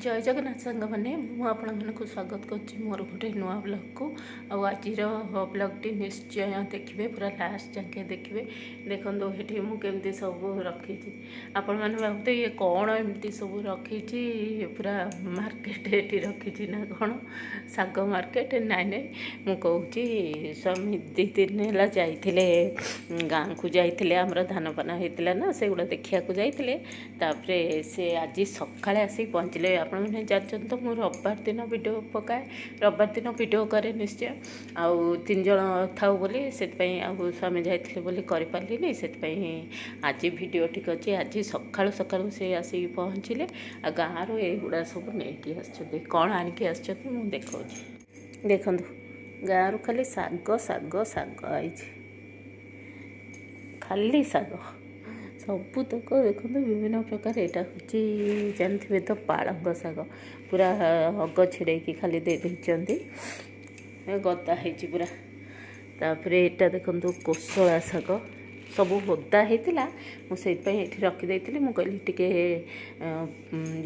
ଜୟ ଜଗନ୍ନାଥ ସାଙ୍ଗମାନେ, ମୁଁ ଆପଣମାନଙ୍କୁ ସ୍ୱାଗତ କରୁଛି ମୋର ଗୋଟେ ନୂଆ ବ୍ଲଗ୍କୁ। ଆଉ ଆଜିର ବ୍ଲଗ୍ଟି ନିଶ୍ଚୟ ଦେଖିବେ, ପୁରା ଲାଷ୍ଟ ଯାକେ ଦେଖିବେ। ଦେଖନ୍ତୁ, ଏଠି ମୁଁ କେମିତି ସବୁ ରଖିଛି। ଆପଣମାନେ ଭାବୁଥିବେ, ଇଏ କ'ଣ ଏମିତି ସବୁ ରଖିଛି, ପୁରା ମାର୍କେଟ ଏଠି ରଖିଛି ନା କ'ଣ, ଶାଗ ମାର୍କେଟ? ନାଇଁ ନାଇଁ, ମୁଁ କହୁଛି, ସ୍ୱାମୀ 2 ଦିନ ହେଲା ଯାଇଥିଲେ, ଗାଁକୁ ଯାଇଥିଲେ। ଆମର ଧାନ ଫାନ ହେଇଥିଲା ନା, ସେଗୁଡ଼ା ଦେଖିବାକୁ ଯାଇଥିଲେ। ତାପରେ ସେ ଆଜି ସକାଳେ ଆସିକି ପହଞ୍ଚିଲେ। ଆପଣମାନେ ଜାଣିଛନ୍ତି ତ, ମୁଁ ରବିବାର ଦିନ ଭିଡ଼ିଓ ପକାଏ, ରବିବାର ଦିନ ଭିଡ଼ିଓ କରେ ନିଶ୍ଚୟ। ଆଉ ତିନି ଜଣ ଥାଉ ବୋଲି ସେଥିପାଇଁ ଆଉ ସ୍ୱାମୀ ଯାଇଥିଲେ ବୋଲି କରିପାରିଲିନି। ସେଥିପାଇଁ ଆଜି ଭିଡ଼ିଓଟି କରିଛି। ଆଜି ସକାଳୁ ସକାଳୁ ସେ ଆସିକି ପହଞ୍ଚିଲେ ଆଉ ଗାଁରୁ ଏଇଗୁଡ଼ା ସବୁ ନେଇକି ଆସିଛନ୍ତି। କ'ଣ ଆଣିକି ଆସିଛନ୍ତି, ମୁଁ ଦେଖାଉଛି। ଦେଖନ୍ତୁ, ଗାଁରୁ ଖାଲି ଶାଗ, ଶାଗ, ଶାଗ ଆଇଛି, ଖାଲି ଶାଗ ସବୁତକ। ଦେଖନ୍ତୁ, ବିଭିନ୍ନ ପ୍ରକାର। ଏଇଟା ହେଉଛି, ଜାଣିଥିବେ ତ, ପାଳଙ୍ଗ ଶାଗ। ପୁରା ଅଗ ଛିଡ଼େଇକି ଖାଲି ଦେଇ ଦେଇଛନ୍ତି, ଗଦା ହେଇଛି ପୁରା। ତାପରେ ଏଇଟା ଦେଖନ୍ତୁ, କୋଶଳା ଶାଗ। ସବୁ ଓଦା ହେଇଥିଲା, ମୁଁ ସେଇଥିପାଇଁ ଏଠି ରଖିଦେଇଥିଲି। ମୁଁ କହିଲି, ଟିକେ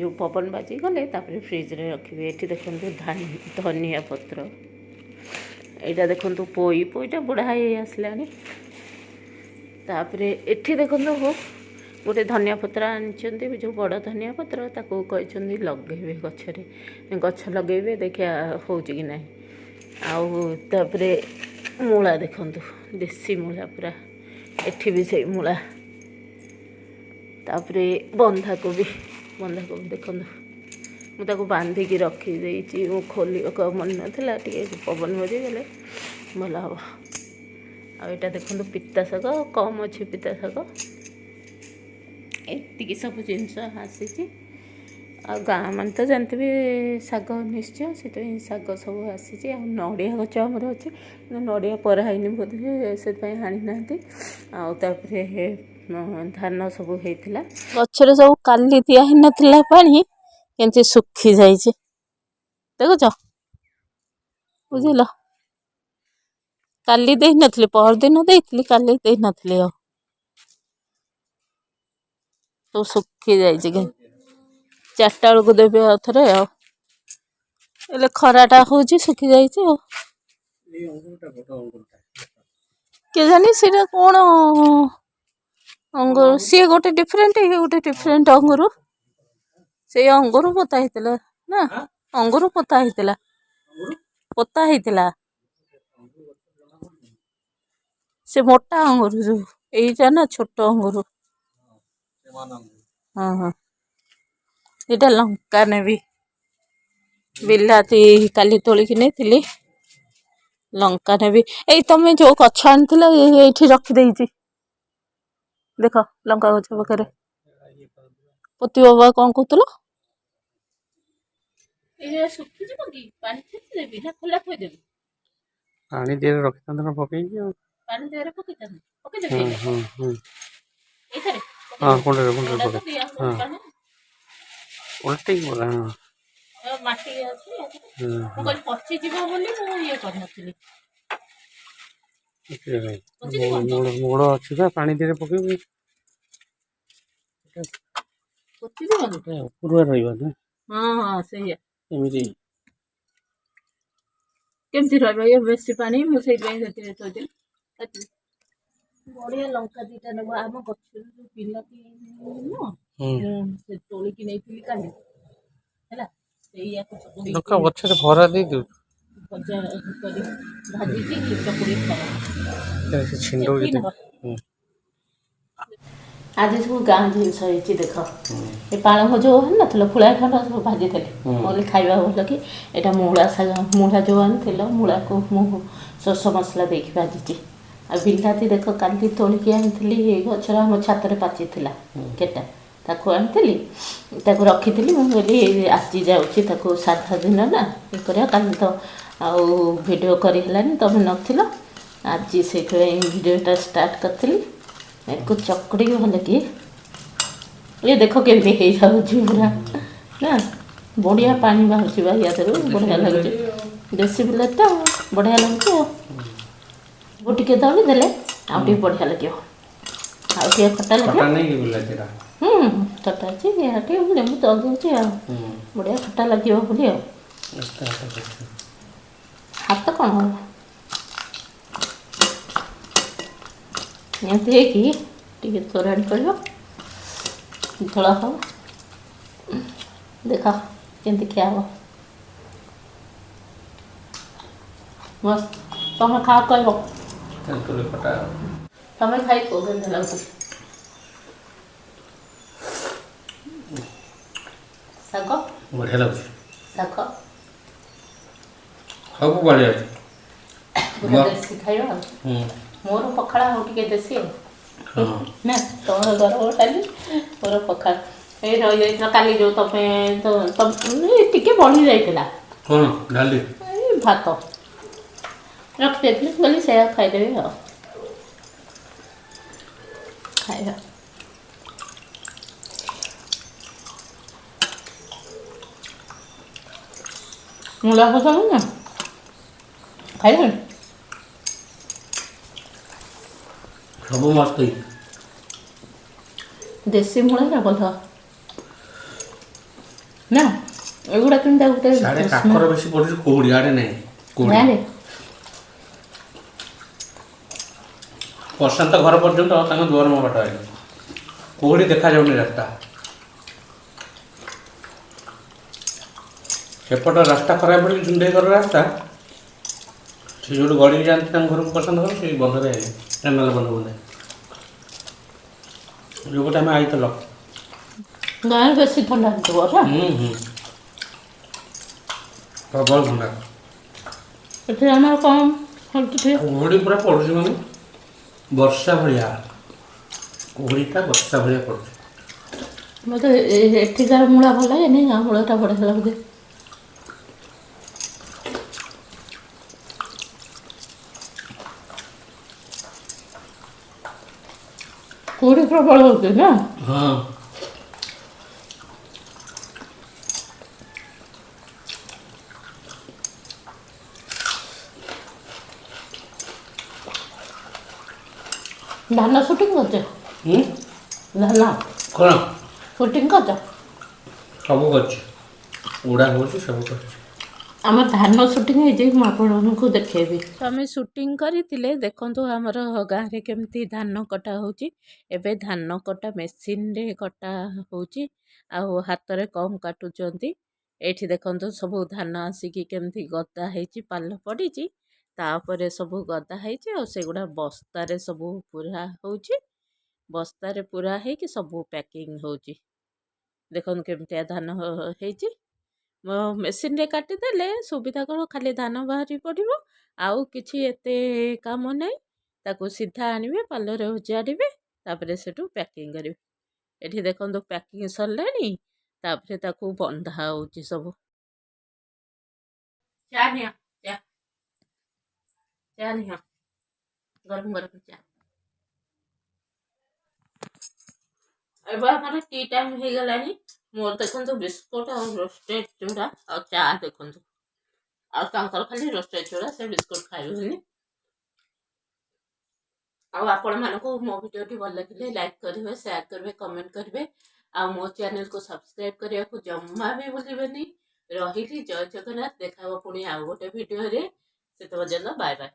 ଯେଉଁ ପବନ ବାଜିଗଲେ ତାପରେ ଫ୍ରିଜରେ ରଖିବି। ଏଠି ଦେଖନ୍ତୁ, ଧନିଆ ପତ୍ର। ଏଇଟା ଦେଖନ୍ତୁ, ପୋଇ। ପୋଇଟା ବୁଢ଼ା ହେଇ ଆସିଲାଣି। ତାପରେ ଏଠି ଦେଖନ୍ତୁ, ଗୋଟେ ଧନିଆ ପତ୍ର ଆଣିଛନ୍ତି, ଯେଉଁ ବଡ଼ ଧନିଆ ପତ୍ର। ତାକୁ କହିଛନ୍ତି ଲଗେଇବେ ଗଛରେ, ଗଛ ଲଗେଇବେ, ଦେଖିବା ହେଉଛି କି ନାହିଁ। ଆଉ ତାପରେ ମୂଳା ଦେଖନ୍ତୁ, ଦେଶୀ ମୂଳା ପୁରା। ଏଠି ବି ସେଇ ମୂଳା। ତାପରେ ବନ୍ଧାକୋବି। ବନ୍ଧାକୋବି ଦେଖନ୍ତୁ, ମୁଁ ତାକୁ ବାନ୍ଧିକି ରଖିଦେଇଛି। ମୁଁ ଖୋଲିବାକୁ ଆଉ ମନେ ନଥିଲା। ଟିକେ ପବନ ବାଜିଗଲେ ଭଲ ହେବ। ଆଉ ଏଇଟା ଦେଖନ୍ତୁ, ପିତା ଶାଗ। କମ୍ ଅଛି ପିତା ଶାଗ। ଏତିକି ସବୁ ଜିନିଷ ଆସିଛି। ଆଉ ଗାଁ ମାନେ ତ ଜାଣିଥିବେ, ଶାଗ ନିଶ୍ଚୟ। ସେଥିପାଇଁ ଶାଗ ସବୁ ଆସିଛି। ଆଉ ନଡ଼ିଆ ଗଛ ଆମର ଅଛି, କିନ୍ତୁ ନଡ଼ିଆ ପରା ହେଇନି ବୋଧେ, ସେଥିପାଇଁ ଆଣିନାହାନ୍ତି। ଆଉ ତାପରେ ଧାନ ସବୁ ହେଇଥିଲା ଗଛରେ ସବୁ। କାଲି ଦିଆ ହେଇନଥିଲା ପାଣି, କେମିତି ଶୁଖି ଯାଇଛି ଦେଖୁଛ, ବୁଝିଲ? କାଲି ଦେଇନଥିଲି, ପହରଦିନ ଦେଇଥିଲି, କାଲି ଦେଇନଥିଲି। ଆଉ ସବୁ ଶୁଖି ଯାଇଛି। 4ଟା ବେଳକୁ ଦେବି ଆଉ ଥରେ। ଆଉ ହେଲେ ଖରାଟା ହେଉଛି, ଶୁଖି ଯାଇଛି। ଆଉ କେଜାଣି ସେଇଟା କ'ଣ ଅଙ୍ଗୁର। ସିଏ ଗୋଟେ ଡିଫରେଣ୍ଟ, ଇଏ ଗୋଟେ ଡିଫରେଣ୍ଟ ଅଙ୍ଗୁର। ସେଇ ଅଙ୍ଗୁର ପୋତା ହେଇଥିଲା ନା? ଅଙ୍ଗୁର ପୋତା ହେଇଥିଲା, ପୋତା ହେଇଥିଲା। ସେ ମୋଟା ଅଙ୍ଗୁର ଯୋଉ, ଏଇଟା ନା ଛୋଟ ଅଙ୍ଗୁର। ହଁ, ଏଇଟା ଲଙ୍କା ନେବି। ବିଲାତି କାଲି ତୋଳିକି ନେଇଥିଲି। ଲଙ୍କା ନେବି। ଏଇ ତମେ ଯୋଉ ଗଛ ଆଣିଥିଲ, ଏଇଠି ରଖିଦେଇଛି ଦେଖ, ଲଙ୍କା ଗଛ ପାଖରେ। ପୋତିବ ବା, କ'ଣ କହୁଥିଲ? ଏଇ ଶୁଖିଯିବ କି? ପାଣି ଛିଞ୍ଚି ନା ଖୋଲା ଥୋଇଦେବି? ପାଣି ଦେହରେ ରଖିଥାନ୍ତ ନା ପକେଇକି ଆଉ। ପାଣି ଦେହରେ ପକେଇଥାନ୍ତି, ପକେଇଦେବି। ହୁଁ ହୁଁ ଏଇଥିରେ? ହଁ, କୁଣ୍ଡରେ, କୁଣ୍ଡରେ ପକେଇ। ହଁ, ଓଲଟେଇକି ପକା, ହଁ। ମାଟି ଅଛି। ମୁଁ କହିଲି ପଚିଯିବ ବୋଲି ମୁଁ ଇଏ କରିନଥିଲି। ମୋଡ଼ ଅଛି ବା, ପାଣି ଦେହରେ ପକେଇବୁ। ପଚିଯିବନି? ଉପରୁଆ ରହିବ ନା। ହଁ, ସେଇଆ। ଏମିତି। କେମିତି ରହିବ ଇଏ ବେଶୀ ପାଣି? ମୁଁ ସେଇଥିପାଇଁ ସେଥିରେ ଥୋଇଦେଲି। ବଢ଼ିଆ ଲଙ୍କା ଦିଟା ନେବ। ଆମ ଗଛରୁ ଯୋଉ ବିଲାତି ନୁହଁ, ମୁଁ ସେ ତୋଳିକି ନେଇଥିଲି କାଲି, ହେଲା, ସେଇଆକୁ ଚକୁଡ଼ି ଲଙ୍କା ଗଛରେ ଭରା ଦେଇ ଦେଉଛୁ। ଭଜା କରି ଭାଜିଛି, ଚକୁଡ଼ି ଖାଇବା। ସେ ଛିଣ୍ଡଉଛି। ଆଜି ସବୁ ଗାଁ ଜିନିଷ ହେଇଛି ଦେଖ। ଏ ପାଳଙ୍ଗ ଯୋଉ ଆଣିନଥିଲ, ପୁଳାଏ ଖଣ୍ଡ ସବୁ ଭାଜିଥିଲି। ମୁଁ କହିଲି ଖାଇବା ଭଲ କି। ଏଇଟା ମୂଳା ଶାଗ। ମୂଳା ଯୋଉ ଆଣିଥିଲ, ମୂଳାକୁ ମୁଁ ସୋରିଷ ମସଲା ଦେଇକି ଭାଜିଛି। ଆଉ ବିଲାତି ଦେଖ, କାଲି ତୋଳିକି ଆଣିଥିଲି ଏଇ ଗଛର। ଆମ ଛାତରେ ପାଚିଥିଲା କେଟା, ତାକୁ ଆଣିଥିଲି, ତାକୁ ରଖିଥିଲି। ମୁଁ କହିଲି, ଆଜି ଯାଉଛି ତାକୁ ସାଧା ଦିନ ନା ଇଏ କରିବା। କାଲି ତ ଆଉ ଭିଡ଼ିଓ କରିହେଲାନି, ତମେ ନଥିଲ। ଆଜି ସେଇଥିପାଇଁ ଭିଡ଼ିଓଟା ଷ୍ଟାର୍ଟ କରିଥିଲି। ୟାକୁ ଚକଡ଼ିକି ଭଲ କି, ଇଏ ଦେଖ କେମିତି ହେଇଯାଉଛି ପୁରା ନା, ବଢ଼ିଆ ପାଣି ବାହାରୁଛି ବା ୟା ଦେହରୁ। ବଢ଼ିଆ ଲାଗୁଛି। ଦେଶୀ ବିଲାତିଟା ବଢ଼ିଆ ଲାଗୁଛି। ଆଉ ଟିକେ ଦଳି ଦେଲେ ଆଉ ଟିକେ ବଢ଼ିଆ ଲାଗିବ। ଆଉ ଟିକେ ଖଟା ଲାଗିବ। ଖଟା ନାଇଁ କି ବିଲାତିଟା? ହୁଁ, ଖଟା ଅଛି। ଏହା ଟିକେ ମୁଁ ଲେମ୍ବୁ ଦଉଛି ଆଉ ବଢ଼ିଆ ଖଟା ଲାଗିବ ବୋଲି ଆଉ। ଏତେ ହାତ କରୁଛୁ। ହାତ କ'ଣ ହବ? ଏମିତି ହେଇକି ଟିକେ ତୋରାଣି କରିବ, ଝୋଳ ହବ। ଦେଖ କେମିତି ଖିଆ ହବ। ମସ୍ତ। ତମେ ଖାଅ, କହିବ। ତେନ୍ତୁଳି ଖଟା। ତମେ ଖାଇ କୁହ କେମିତି ଲାଗୁଛି ଶାଗ। ବଢ଼ିଆ ଲାଗୁଛି। ଶାଗ। ସବୁ ବଢ଼ିଆ ଅଛି। ପୁରା ଦେଶୀ ଖାଇବା ଆଉ। ମୋର ପଖାଳ ଆଉ ଟିକେ ଦେଶୀ ଆଉ। ହଁ। ନା, ତମର ଗରମ ଡାଲି, ମୋର ପଖାଳ। ଏଇ ରହିଯାଇଥିଲା କାଲି ଯେଉଁ ତମେ ତ ଟିକେ ବଢ଼ି ଯାଇଥିଲା। କ'ଣ ଡାଲି? ଏଇ ଭାତ ରଖିଦେଇଥିଲି, ମୁଁ କହିଲି ସେଇଆ ଖାଇଦେବି ଆଉ ଖାଇବା। ମୂଳା ପସନ୍ଦ ନା? ଖାଇଲେଣି? ସବୁ ମସ୍ତ ହେଇଛି। ଦେଶୀ ମୂଳା ଭଲ ନା? ଏଗୁଡ଼ା କେମିତି ଗୋଟେ ସିଆଡ଼େ କାକର ବେଶୀ ପଡୁଛି, କୁହୁଡ଼ି ଆଡ଼େ ନାହିଁ କୁହୁଡ଼ି। ଗାଁରେ। ପ୍ରଶାନ୍ତ ଘର ପର୍ଯ୍ୟନ୍ତ ତାଙ୍କ ଦୁଆର ମୁହଁ ବାଟ ଆଇଲେ କୁହୁଡ଼ି ଦେଖାଯାଉନି ରାସ୍ତା। ସେପଟ ରାସ୍ତା ଖରାପ ବୋଲି ଝୁଣ୍ଡେଇ ଘର ରାସ୍ତା, ସେ ଯୋଉଠୁ ଗଡ଼ିକି ଯାଆନ୍ତି ତାଙ୍କ ଘରକୁ, ପ୍ରଶାନ୍ତ ଘର ସେଇ ବନ୍ଧରେ, କେନାଲ ବନ୍ଧ ବନ୍ଧେ ଯୋଉ ପଟେ ଆମେ ଆଇଥିଲ। ଗାଁରେ ବେଶୀ ଥଣ୍ଡା ହେଇଥିବ ନା? ହୁଁ ହୁଁ ପ୍ରବଳ ଥଣ୍ଡା। ଏଠି ଆମର କମ୍ ହେଉଛି। କୁହୁଡ଼ି ପୁରା ପଡୁଛି, ମାନେ ବର୍ଷା ଭଳିଆ, କୁହୁଡ଼ିଟା ବର୍ଷା ଭଳିଆ ପଡୁଛି। ମୋତେ ଏଠିକାର ମୂଳା ଭଲ ଲାଗେନି, ଗାଁ ମୂଳାଟା ବଢ଼ିଆ ଲାଗୁଛି। କୁହୁଡ଼ି ପ୍ରବଳ ହେଉଛି ନା? ହଁ। ଧାନ ସୁଟିଂ କରୁଛ? ହୁଁ। ଧାନ। କ'ଣ? ସୁଟିଂ କରୁଛ? ସବୁ କରିଛି, ଉଡ଼ା ହେଉଛି, ସବୁ କରିଛି। ଆମର ଧାନ ସୁଟିଂ ହେଇଛି, ମୁଁ ଆପଣମାନଙ୍କୁ ଦେଖେଇବି। ଆମେ ସୁଟିଂ କରିଥିଲେ। ଦେଖନ୍ତୁ ଆମର ଗାଁରେ କେମିତି ଧାନ କଟା ହେଉଛି। ଏବେ ଧାନ କଟା ମେସିନରେ କଟା ହେଉଛି ଆଉ ହାତରେ କମ୍ କାଟୁଛନ୍ତି। ଏଇଠି ଦେଖନ୍ତୁ ସବୁ ଧାନ ଆସିକି କେମିତି ଗଦା ହେଇଛି, ପାଲ ପଡ଼ିଛି, ତାପରେ ସବୁ ଗଦା ହେଇଛି ଆଉ ସେଗୁଡ଼ା ବସ୍ତାରେ ସବୁ ପୁରା ହେଉଛି। ବସ୍ତାରେ ପୁରା ହେଇକି ସବୁ ପ୍ୟାକିଂ ହେଉଛି। ଦେଖନ୍ତୁ କେମିତିଆ ଧାନ ହେଇଛି। ମେସିନରେ କାଟିଦେଲେ ସୁବିଧା କ'ଣ, ଖାଲି ଧାନ ବାହାରି ପଡ଼ିବ, ଆଉ କିଛି ଏତେ କାମ ନାହିଁ। ତାକୁ ସିଧା ଆଣିବେ, ପାଲରେ ଉଜାଡ଼ିବେ, ତାପରେ ସେଠୁ ପ୍ୟାକିଂ କରିବେ। ଏଠି ଦେଖନ୍ତୁ ପ୍ୟାକିଂ ସରିଲାଣି, ତାପରେ ତାକୁ ବନ୍ଧା ହେଉଛି ସବୁ। ଚା ନିଅ, ଚା, ଚା ନିଅ, ଗରମ ଗରମ ଚା। ଏବେ ଆମର ଟି ଟାଇମ୍ ହେଇଗଲାଣି। ମୋର ଦେଖନ୍ତୁ ବିସ୍କୁଟ ଆଉ ରୋଷ୍ଟେଡ଼ ଚୁଡ଼ା ଆଉ ଚା ଦେଖନ୍ତୁ। ଆଉ ତାଙ୍କର ଖାଲି ରୋଷ୍ଟେଡ଼ ଚୁଡ଼ା, ସେ ବିସ୍କୁଟ ଖାଇବେନି। ଆଉ ଆପଣମାନଙ୍କୁ ମୋ ଭିଡ଼ିଓଟି ଭଲ ଲାଗିଲେ ଲାଇକ୍ କରିବେ, ସେୟାର କରିବେ, କମେଣ୍ଟ କରିବେ ଆଉ ମୋ ଚ୍ୟାନେଲକୁ ସବସ୍କ୍ରାଇବ୍ କରିବାକୁ ଜମା ବି ଭୁଲିବେନି। ରହିଲି, ଜୟ ଜଗନ୍ନାଥ। ଦେଖା ହେବ ପୁଣି ଆଉ ଗୋଟେ ଭିଡ଼ିଓରେ, ସେତେ ପର୍ଯ୍ୟନ୍ତ ବାଏ ବାଏ।